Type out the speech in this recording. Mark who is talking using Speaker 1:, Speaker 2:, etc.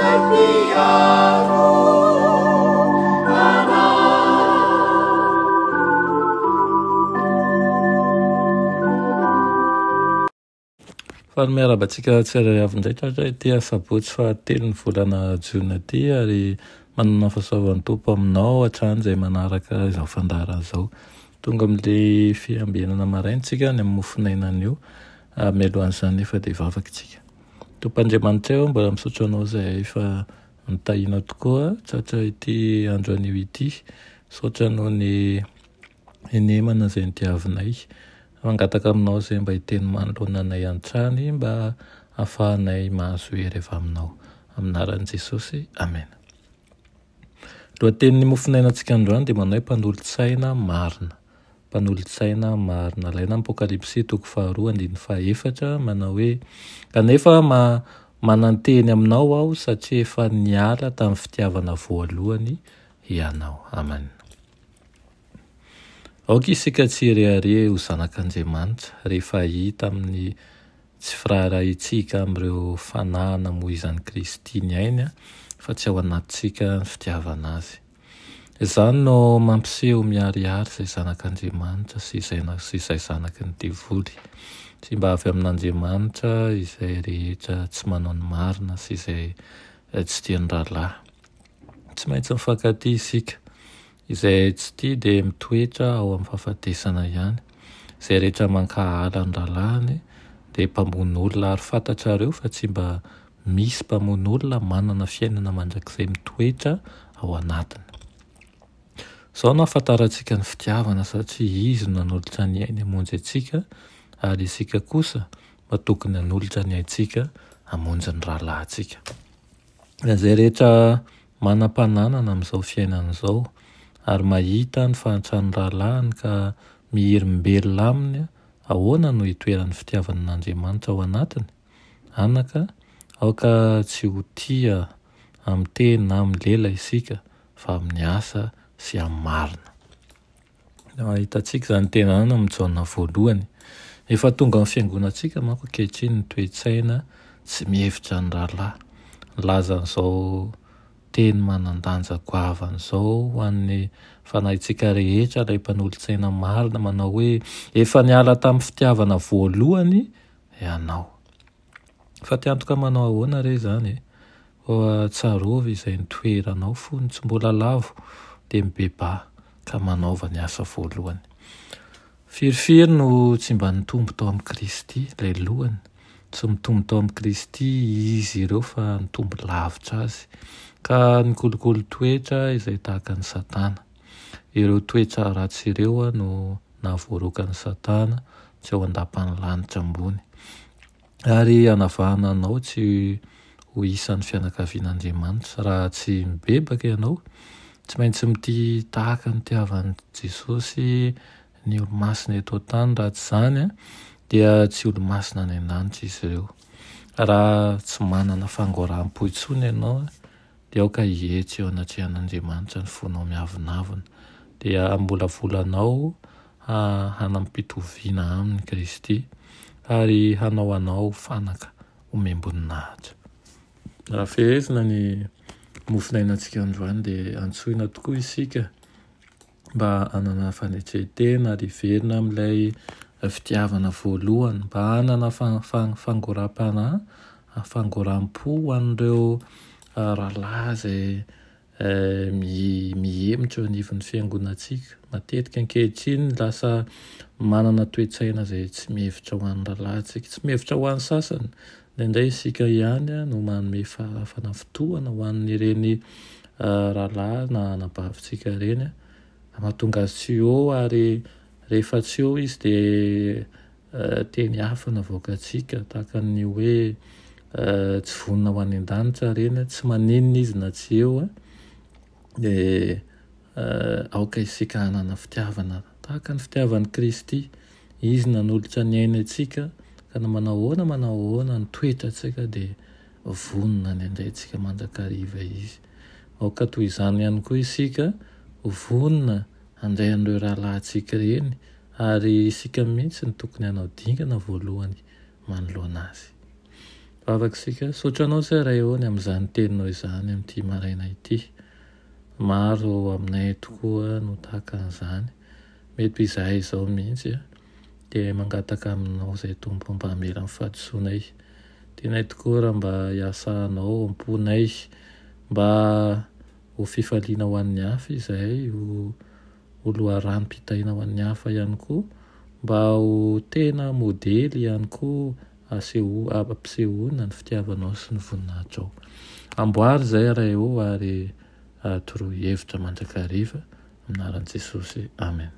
Speaker 1: izay mpiaro anay.
Speaker 2: Faly miarahaba antsika tsirairay avy indray tratra ity asabotsy fahatelon'ny volana jona ity ary manana fahasoavan'ny Tompo aminao hatrany izay manaraka izao fandaharana izao. Tonga amin'ilay fiambenana maraina isika any amin'ny mofonaina anio. Mialohan'izany nefa dia hivavaka isika. Tompo Andriamanitra ô, mbola misaotra Anao izahay fa nitahianao tokoa tratra ity andro anio ity. Misaotra noho ny henemana izay nodiavinay. Mangataka aminao izay mba hiteny manoloana anay hatrany mba hahafahanay mahazo hery avy aminao. Amin'ny anaran'i Jesosy, amena. Lohatenin'ny mofonainantsika androany dia manao hoe mpanolotsaina marina. Mpanolotsaina marina. Alaina amin'ny Apokalypsy toko faharoa andininy fahaefatra manao hoe kanefa ma mananteny aminao aho satria efa niala tamin'ny fitiavana voalohany ianao. Amen. Aoka isika tsy hirehareha ho zanak'Andriamanitra rehefa hita amin'ny tsy firaharahiantsika amin'ireo fanahy namoizan'i Kristy ny ainy fa tsy ao anatintsika ny fitiavana Azy. Izany no mampiseho miharihary izay zanak'Andriamanitra sy izay sy izay zanaky ny devoly. Tsy mba avy amin'Andriamanitra izay rehetra tsy manao ny marina sy izay tsy tia ny rahalahy. Tsy maintsy mifankatia isika. Izay tsy tia dia mitoetra ao amin'ny fahafatesana ihany. Izay rehetra mankahala ny rahalahiny dia mpamono olona ary fantatrareo fa tsy mba misy mpamono olona manana fiainana mandrakizay mitoetra ao anatiny. Izao no ahafantarantsika ny fitiavana satria Izy no nanolotra ny ainy hamonjy antsika ary isika kosa mba tokony hanolotra ny aintsika hamonjy ny rahalahintsika. Izay rehetra manam-pananana amin'izao fiainana izao ary mahita ny fahantran'ny rahalahiny ka mihirimbelona aminy, ahoana no hitoeran'ny fitiavana an'Andriamanitra ao anatiny? Anaka, aoka tsy ho tia amin'ny teny na amin'ny lela isika fa amin'ny asa sy amin'ny marina. Hitantsika izany teny izany amin'ny Jaona voalohany. Efa tonga amin'ny fiangonantsika manko ankehitriny ny toe-tsaina tsy mihevitra ny rahalahy. Nilaza an'izao teny manan-danja goavana izao ho an'ny fanahintsika rehetra ilay mpanolotsaina marina manao hoe efa niala tamin'ny fitiavana voalohany ianao. Fatiantoka manao ahoana re izany e? Koa tsarovy izay nitoeranao fony tsy mbola lavo dia mibebaha ka manaova ny asa voalohany. Firifiry no tsy mba nitombo tao amin'i Kristy, ilay lohany. Tsy mitombo tao amin'i Kristy izy ireo fa nitombo lavitra azy, ka nikolokolo toetra izay tahaka an'i Satana. Ireo toetra ratsy ireo no nahavoaroaka an'i Satana tsy ao an-dapan'ny lanitra ambony. Ary hanavahana anao tsy ho isan'ny fianakavian'Andriamanitra. Raha tsy mibebaka ianao, tsy maintsy mitia tahaka ny nitiavan'i Jesosy ny olomasina eto an-tany, raha tsy izany dia tsy olomasina any an-danitra izy ireo. Raha tsy manana fangoraham-po intsony ianao, dia aoka hihetsy eo anatrehan'Andriamanitra ny fonao miavonavona, dia hamolavola anao hanam-pitoviana aminy Kristy ary hanao anao ho fanaka omem-boninahitra. Raha fehezina ny mofonainantsika androany dia antsoina tokoa isika mba hanana fanetren-tena ary hiverina amin'ilay fitiavana voalohany, mba hanana fangoram-panahy, fangoram-po ho an'ireo rahalahy izay mihemotra eo anivon'ny fiangonantsika. Matetika ankehitriny lasa manana toe-tsaina izay tsy mihevitra ho an'ny rahalahintsika, tsy mihevitra ho an'ny sasany. Indraindray isika ihany no manome fanafintohana ho an'ireny rahalahy na anabavintsika ireny. Mahatonga azy tsy eo ary rehefa tsy eo izy dia teny hafa navoakantsika tahaka ny hoe tsy vonona ho any an-danitra ireny, tsy maninona izy na tsy eo, dia aoka isika hanana fitiavana tahaka ny fitiavan'i Kristy. Izy nanolotra ny ainy antsika ka na manao ahoana manao ahoana ny toetrantsika dia vonona ny handray antsika mandrakariva Izy. Aoka toy izany ihany koa isika ho vonona handray an'ireo rahalahintsika ireny Ary isika mihitsy no tokony hanao dingana voalohany manoloana azy. Vavaka isika, Misaotra Anao izay Ray ô ny amin'izany Teninao izany amin'ity maraina ity. Maro aminay tokoa no tahaka an'izany. Mety ho izahay izao mihitsy dia mangataka Aminao izay Tompo mba hamela ny fahadisoanay. Tianay tokoa raha mba hiasa Anao ao am-ponay mba ho fifaliana ho an'ny hafa izahay, ho ho loharanom-pitahiana ho an'ny hafa ihany koa, mba ho tena modely ihany koa aseho ampisehoana ny fitiavanao sy ny voninahitrao. Amboary izay Ray ô ary toroy hevitra mandrakariva amin'ny anaran'i Jesosy. Amen.